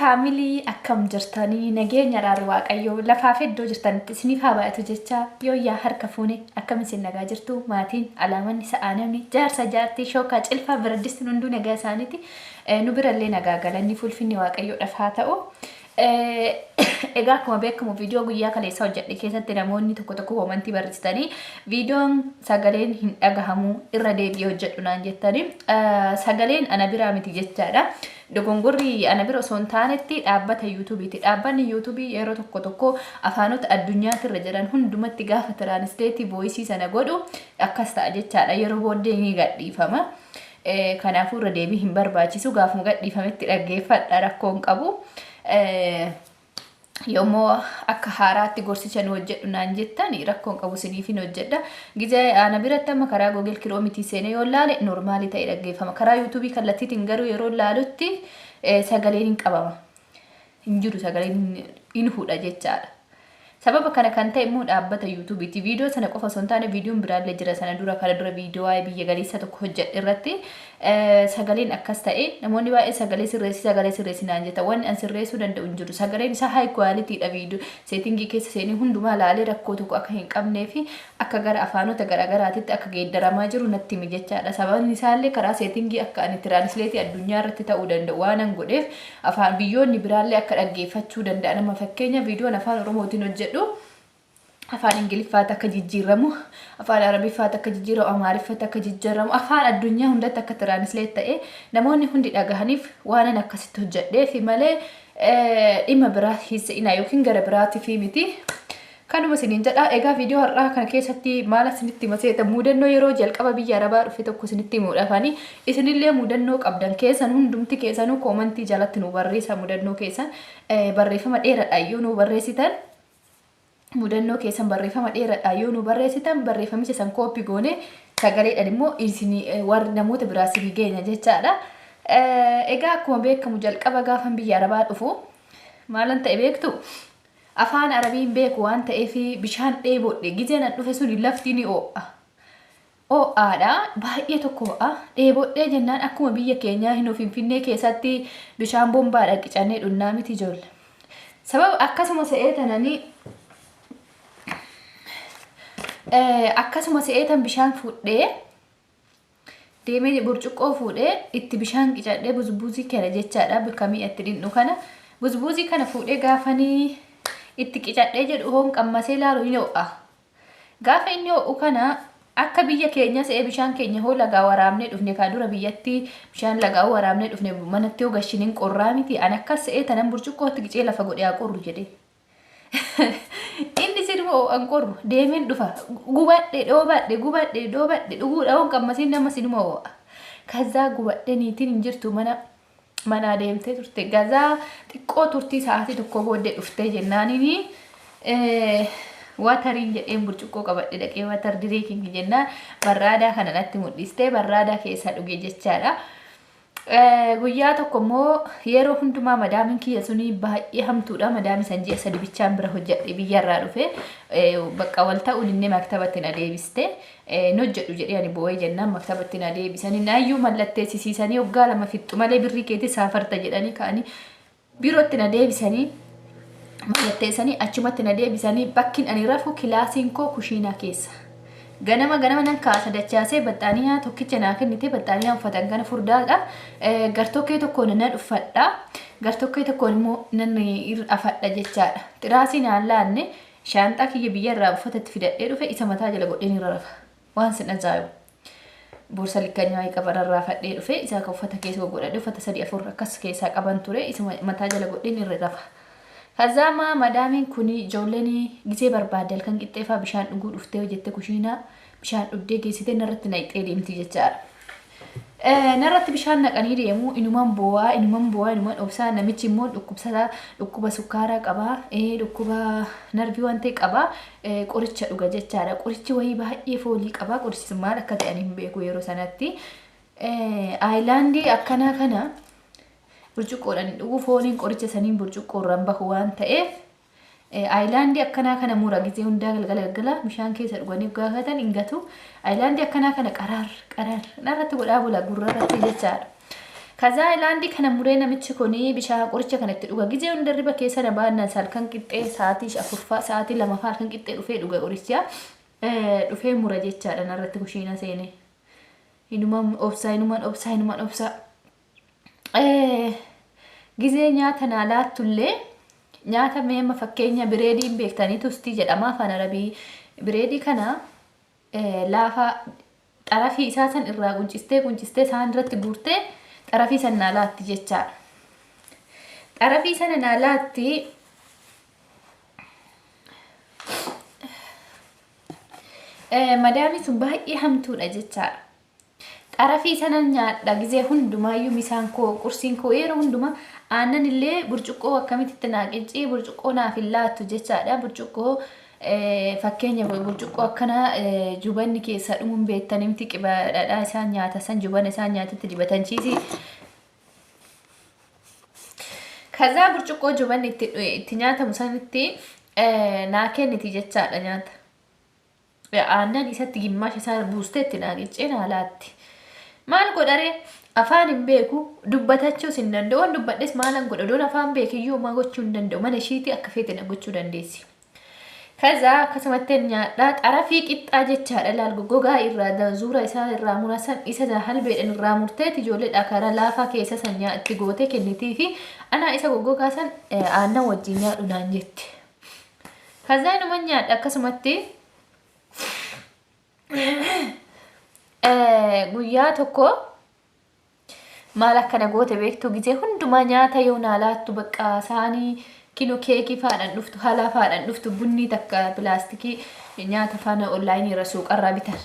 Family, akkam jirtanii? Nageenya araarri Waaqayyoo lafaaf iddoo jirtanitti isiniif haa baay'atu jecha. Yooyyaa, harka fuune, akkam isin nagaa jirtu? Maatiin alaamanni sa'aa, namni jaarsa, jaartii, shookaa, cilfaa, biraddisti hunduu nagaa isaaniiti. Nu birallee nagaa, galanni fulfinni Waaqayyoodhaaf haa ta'u. Egaa akkuma beekamu viidiyoo guyyaa kaleessa hojjedhe keessatti namoonni tokko tokko commentii barreessitanii viidiyoon sagaleen hin dhagahamu, irra deebi'ee hojjedhu naan jettanii, sagaleen ana biraa miti jechaadha. Dogongorri ana bira osoo hin taanetti dhaabbata YouTubeiiti. Dhaabbanni YouTubeii yeroo tokko tokko afaanota addunyaatirra jiran hundumatti gaafa translate voiceii sana godhu akkas ta'a jechaadha. Yeroo booddee ni gadhiifama. Kanaafuu irra deebii hin barbaachisu, gaafuma gadhiifametti dhaggeeffadha, rakkoo hin qabu. Yommuu akka haaraatti gorsicha nu hojjedhu naan jettan, rakkoon qabu, isiniif hin hojjedha. Gizee ana biratti amma karaa Google Chromeitii seenee yoo laale normalii ta'e dhaggeeffama. Karaa YouTubeii kallattiitiin garuu yeroo laalutti sagaleen hin qabama. Hin jiru, sagaleen hin hudha jechaadha. Sababa kana kan ta'e immoo dhaabbata YouTubeiiti. Viidiyoo sana qofa osoo hin taane viidiyoon biraallee jira sana dura. Kana dura viidiyoo waa'ee biyya galiisa tokko hojjedhe irratti sagaleen akkas ta'e, namoonni baay'ee sagalee sirreessi, sagalee sirreessi naan jetta. Wanni an sirreessuu danda'u hin jiru. Sagaleen isaa high qualityidha. Viidiyoo settingii keessa seenee hundumaa laalee rakkoo tokko akka hin qabnee fi akka gara afaanota garaagaraatitti akka geeddaramaa jiru natti himi jechaadha. Sababni isaallee karaa settingii akka ani translateii addunyaa irratti ta'uu danda'u waan an godheef, afaan biyyoonni biraallee akka dhaggeeffachuu danda'an. Amma fakkeenya viidiyoon afaan Oromootiin hojjedhu afaan Ingiliffaatti akka jijjiiramu, afaan Arabiffaatti akka jijjiiramu, Amaariffaatti akka jijjiiramu, afaan addunyaa hundatti akka translate ta'e namoonni hundi dhagahaniif waan an akkasitti hojjedheefi malee dhimma biraa hiise'inaa yookiin gara biraatiif miti. Kanuma isiniin jedha. Egaa viidiyoo har'aa kana keessatti maal isinitti hima seeta? Mudannoo yeroo jalqaba biyya Arabaa dhufe tokko isinitti himuudhaafani. Isinillee mudannoo qabdan keessan hundumti keessanuu commentii jalatti nu barreessa. Mudannoo keessan barreeffama dheeradha yoo nu barreessitan, mudannoo keessan barreeffama dheeradha yoo nu barreessitan, barreeffamicha san copy goone sagaleedhaan immoo isinii warri namoota biraa isinii geenya jechaadha. Egaa akkuma beekamu jalqaba gaafan biyya Arabaa dhufu maalan ta'e beektu? Afaan Arabiin beeku waan ta'eef bishaan dheebodhe. Gizeen an dhufe suni lafti ni oo'a. Oo'aadha, baay'ee tokko ho'a. Dheebodhee jennaan akkuma biyya keenyaa hin Finfinnee keessatti bishaan bombaadha qicannee dhunnaa miti ijoollee. Sababa akkasuma se'ee tan bishaan fuudhee deemee burcuqqoo fuudhee itti bishaan qicadhee, buzbuuzii kana jechaadha, bakka mi'a itti dhinnu kana, buzbuuzii kana fuudhee gaafanii itti qicadhee jedhu hoon qammasee laalu hin ho'a. Gaafa inni ho'u kana akka biyya keenya se'ee bishaan keenya hoo lagaa waraabnee dhufne, kaa dura biyyatti bishaan lagaa waraabnee dhufne manatti hoo gashiniin qorraa miti? Ani akkas se'ee tanan burcuqqootti qicee lafa godhee haa qorru jedhee. Inni sirba ho'an qorru deemeen dhufa, gubadhe, dhoobadhe, gubadhe, dhoobadhe, dhuguudha hoon qammasiin nama sinuma ho'a. Kazaa gubadhe, niitiin hin jirtu, mana manaa deemtee turte. Gazaa xiqqoo turtii sa'aatii tokko booddee dhuftee jennaanini wateriin jedheen burcuqqoo qabadhe dhaqee water drinking jennaan barraadaa kana natti mul'istee barraadaa keessaa dhuge jechaadha. Guyyaa tokko immoo yeroo hundumaa madaamiin kiyya suni baay'ee hamtuudha. Madaamii san ji'a 3 bichaan bira hojjedhe, biyyarraa dhufe. Bakka wal ta'uu dinnee maktabatti na deebiste. Hin hojjedhu jedhee ani boo'ee jennaan maktabatti na deebisanii naayyuu mallatteessisiisanii, waggaa 2 fixxu malee birrii keetii saafarta jedhanii ka'anii biirootti na deebisanii mallatteessanii achumatti na deebisanii. Bakki ani rafu kilaasiin koo kushiinaa keessa. Ganama ganama nan kaasa, dachaasee baxxaaniyaa tokkicha naa kennite, baxxaaniyaa uffatan kana furdaadha. Gartokkee tokkoon nan uffadha. Gartokkee tokkoon immoo nan afadha jechaadha. Xiraasii naan laanne, shaanxaa kiyya biyyarraa uffata itti fidadhee dhufe isa mataa jala godheen irra rafa. Waan sin ajaa'ibu. Boorsa likkanyaa wayii qaba, rarraafadhee dhufe, isa akka uffata keessa godhadhe, uffata sadii afur akkas keessaa qaban ture, isa mataa jala godheen irra rafa. Kazaamaa madaamiin kun ijoolleen gisee barbaadde halkan qixxeefaa bishaan dhuguu dhuftee hojjette, kushiinaa bishaan dhugdee geessitee narratti naqxee deemti jechaadha. Narratti bishaan naqanii deemu, inuman boo'aa, inuman boo'aa, inuman obsaa. Namichi immoo dhukkubsataa, dhukkuba sukkaaraa qabaa, dhukkuba narvii waan ta'e qabaa, qoricha dhuga jechaadha. Qorichi wayii baay'ee foolii qabaa, qorichi sun maal akka ta'e ani hin beeku yeroo sanatti. Aayilaandii akkanaa kana burcuqqoodhaan dhuguu, fooliin qoricha saniin burcuqqoorraan bahu waan ta'eef aayilaandii akkanaa kana mura. Gizee hundaa galgala galgala bishaan keessa dhuganii gaafatan hin gatu. Aayilaandii akkanaa kana qaraar qaraar narratti godhaa bula, gurra irratti jechaadha. Kazaa ilaandii kana muree namichi kun bishaan qoricha kana itti dhuga. Gizee hunda riba keessa na baannaan halkan qixxee sa'aatii afurfaa, sa'aatii lamafaa halkan qixxee dhufee dhuga qoricha. Dhufee mura jechaadha narratti kushiina seenee. Inumaan obsaa, inumaan obsaa, inumaan obsaa. Gizee nyaata naa laattullee, nyaata meema fakkeenya bireediin beektanii, tustii jedhama afaan Arabii. Bireedii kana laafaa xarafii isaa san irraa quncistee quncistee isaan irratti guurtee xarafii san naa laatti jechaadha. Xarafii sana naa laatti. Madaamii sun baay'ee hamtuudha jechaadha. Xarafii sanan nyaadha gizee hundumaayyuu, misaan koo, qursiin koo yeroo hundumaa. Aannan illee burcuqqoo akkamitti naa qiccii, burcuqqoo naaf hin laattu jechaadha. Burcuqqoo, fakkeenya burcuqqoo akkanaa jubanni keessaa dhumuun beektanii miti, qiba dhadhaa isaan nyaata san jubana isaan nyaatatti dibatan chiisii. Kazaa burcuqqoo jubanni itti nyaatamu sanitti naa kenniti jechaadha nyaata. Aannan isatti gimmaasha isaa buustee itti naa qiccee naa laatti. Maal godharee, afaan hin beeku, dubbatachuus hin danda'u. Waan dubbadhes maalan godha, odoon afaan beekiyyuu homaa gochuu hin danda'u. Mana ishiitii akka feete na gochuu dandeessi. Kazaa akkasumatti nyaadhaa xarafii qixxaa jechaadha, laal, goggogaa irraa zuura isaa irraa murasan isa halbeedhaan irraa murteeti ijoolleedha karaa laafaa keessa san itti gootee kennitii fi anaa isa goggogaa san aannan wajjin nyaadhu naan jetti. Kazaa inuma nyaadha akkasumatti. Guyyaa tokko maal akkana goote beektu? Gizee hundumaa nyaata yoo naa laattu, bakka saanii kilo keekii faadhaan dhuftu, halaa faadhaan dhuftu, bunni takka pilaastikii nyaata faana onlaayinii irra suuqarraa bitan.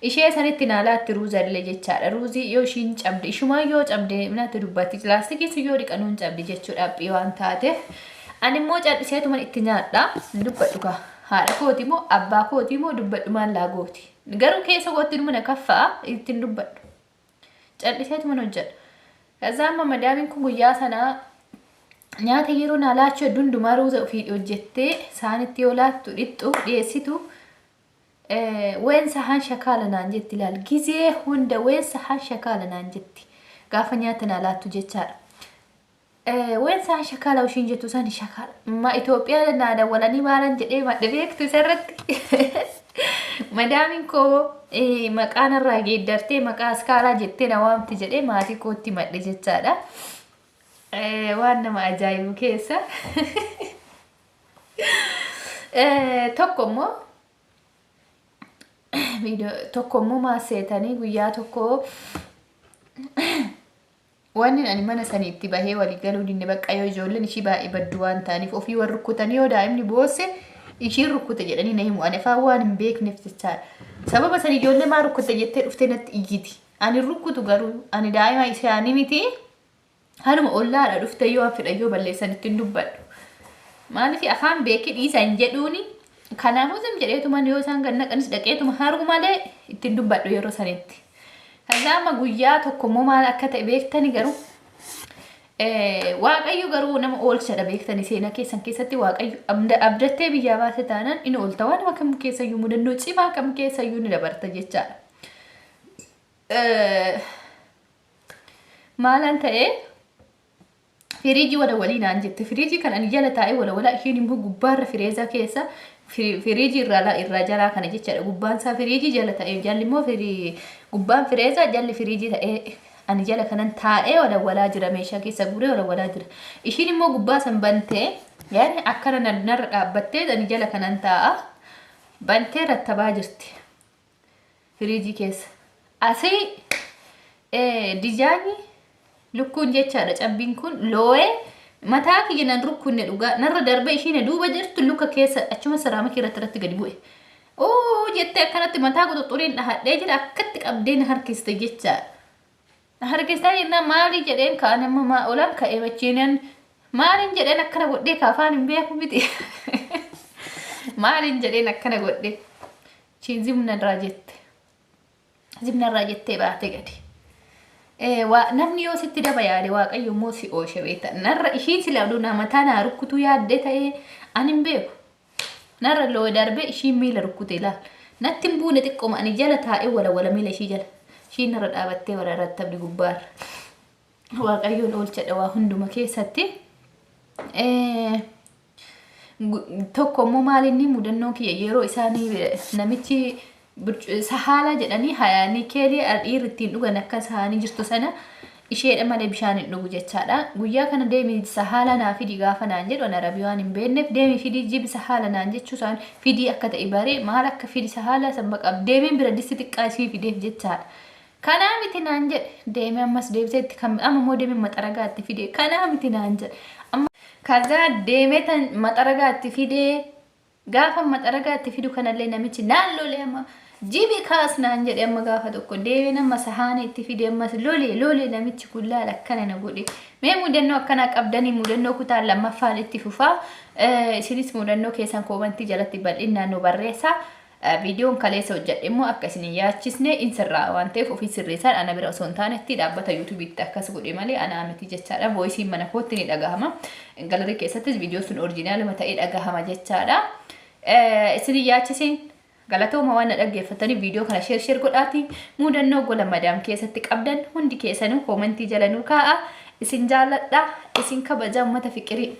Ishee sanitti naa laatti ruuzallee jechaadha. Ruuzii yoo ishiin cabde, ishumaa yoo cabde natti dubbatti. Pilaastikii sun yoo dhiqanuu hin cabdi jechuudha, haphii waan taateef. Ani immoo calliseetuma itti nyaadha. Hin dubbadhu kaa. Haadha kooti moo abbaa kooti moo dubbadhu, maal laa gooti. Garuu keessa kootti numa na kaffa'a, ittiin dubbadhu. Calliseetuma hojjedha. Kazaa amma madaamiin kun guyyaa sanaa nyaata yeroo naa laachuu hedduu hundumaa ruuza ofii hojjettee saanitti yoo laattu, dhixxu dhiyeessitu, "Ween sahan shakaala" naan jetti. Ilaal, gizee hunda "Ween sahan shakaala" naan jetti gaafa nyaata naa laattu jechaadha. Ween sahan shakaala ishiin jettu sani shakaala. Ma Itoophiyaa naa dawwalanii maalan jedhee madde beektu isarratti? Madaamiin koo maqaa narraa geeddartee maqaa askaaraa jettee na waamti jedhee maatii kootti madde jechaadha. Waan nama ajaa'ibu keessa. Tokko immoo tokko immoo maal seetanii, guyyaa tokko wanni ani mana sanii itti bahee walii galuu dinne, bakka yoo ijoolleen ishii baay'ee baddu waan ta'aniif, ofii warri rukkutanii, yoo daa'imni boosse ishiin rukkute jedhanii na himu. Ani afaan waan hin beekneef jechaadha. Sababa san ijoollee maa rukkute jettee dhuftee natti iyyiti. Ani rukkutu garuu ani daa'ima isaanii miti. Hanuma ollaadha dhuftee yoo fedhan yoo balleessan ittiin dubbadhu. Maaliif afaan beekee dhiisa hin jedhuuni. Kanaafuu zim jedheetuma yoo isaan gad naqanis dhaqeetuma haruu malee ittiin dubbadhu yeroo sanitti. Kazaa amma guyyaa tokko immoo maal akka ta'e beektani? Garuu Waaqayyo garuu nama oolchadha, beektani, seenaa keessan keessatti Waaqayyo abdattee biyyaa baase taanaan inni oolta, waan nama kam keessayyuu, mudannoo cimaa kam keessayyuu ni dabarta jechaadha. Maalan ta'ee, firiijii wala walii naan jette. Firiijii kan ani jala taa'ee wala walaa, isheen immoo gubbaarra fireeza keessa firiijii irraa jalaa kana jechaadha. Gubbaan isaa firiijii jala ta'ee, jalli immoo gubbaan fireeza, jalli firiijii ta'ee, ani jala kanan taa'ee wala walaa jira, meeshaa keessa guuree wala walaa jira. Ishiin immoo gubbaa san bantee, yaani akkana narra dhaabbattee, ani jala kanan taa'a, bantee rattabaa jirti firiijii keessa. Asii dijaanyi lukkuun jechaadha, cabbiin kun loo'ee mataa kiyya nan rukkunne dhugaa, narra darbee ishiin duuba jirtu luka keessa achuma saraamikii irratti gadi bu'e. Oo jettee akkanatti mataa quxuxuriin dhahadhee jira, akkatti qabdee na harkiste jechaadha. Na harkistaa jennaan maalii jedheen ka'an, amma maa olan ka'e machiinan maaliin jedheen akkana godhee, ka afaan hin beeku miti. Maaliin jedheen akkana godhee. Ishiin zimnarraa jette. Zimnarraa jettee baate gadi. Namni yoo sitti daba yaade, Waaqayyo immoo si ooshe, beekta. Narra ishiin sila oduu na mataa naa rukkutuu yaadde ta'ee ani hin beeku. Narra loo'e darbee ishiin miila rukkute, ilaal. Natti hin buune, xiqqooma ani jala taa'ee wala wala miila ishii jala. Ishiin narra dhaabattee wala rattabdi gubbaarra. Waaqayyoon oolchadha waa hunduma keessatti. Tokko immoo maalinni mudannoo kiyya yeroo isaanii namichi sahaala jedhanii nikeelii dhiirri ittiin dhugan akka sahaanii jirtu sana isheedha malee bishaan hin dhugu jechaadha. Guyyaa kana deemi sahaala naa fidi gaafa naan jedhu, ana rabii waan hin beekneef, deemi fidii jibi sahaala naan jechuu isaan fidii akka ta'e baree, maal akka fidi sahaala san baqa deemeen bira disti xiqqaa isii fideef jechaadha. Kanaa miti naan jedhe. Deemee ammas deebisee itti kan amma immoo deemee maxaragaa itti fide, kanaa miti naan jedhe. Amma kazaa deemee tan maxaragaa itti fidee, gaafa maxaragaa itti fidu kanallee namichi naan lolee, amma jibi kaas naan jedhe. Amma gaafa tokko deemee amma sahaana itti fide, ammas lolee lolee namichi kun laala akkana na godhe. Mee mudannoo akkanaa qabdanii, mudannoo kutaa lammaffaan itti fufaa. Isinis mudannoo keessan koomantii jalatti bal'inaan nu barreessaa. Viidiyoon kaleessa hojjedhe immoo akka isin hin yaachisne in sirraa waan ta'eef ofii sirreessaan, ana bira osoo hin taanetti dhaabbata YouTubeitti akkas godhe malee anaa miti jechaadha. Voiceiin mana kootti ni dhagahama. Gallery keessattis viidiyoo sun originaluma ta'ee dhagahama jechaadha. Isin hin yaachisin. Galatooma waan na dhaggeeffataniif. Viidiyoo kana share share godhaati. Mudannoo gola madaam keessatti qabdan hundi keessanuu koomentii jala nuu kaa'a. Isin jaalladha. Isin kabaja, uummata fiqirii.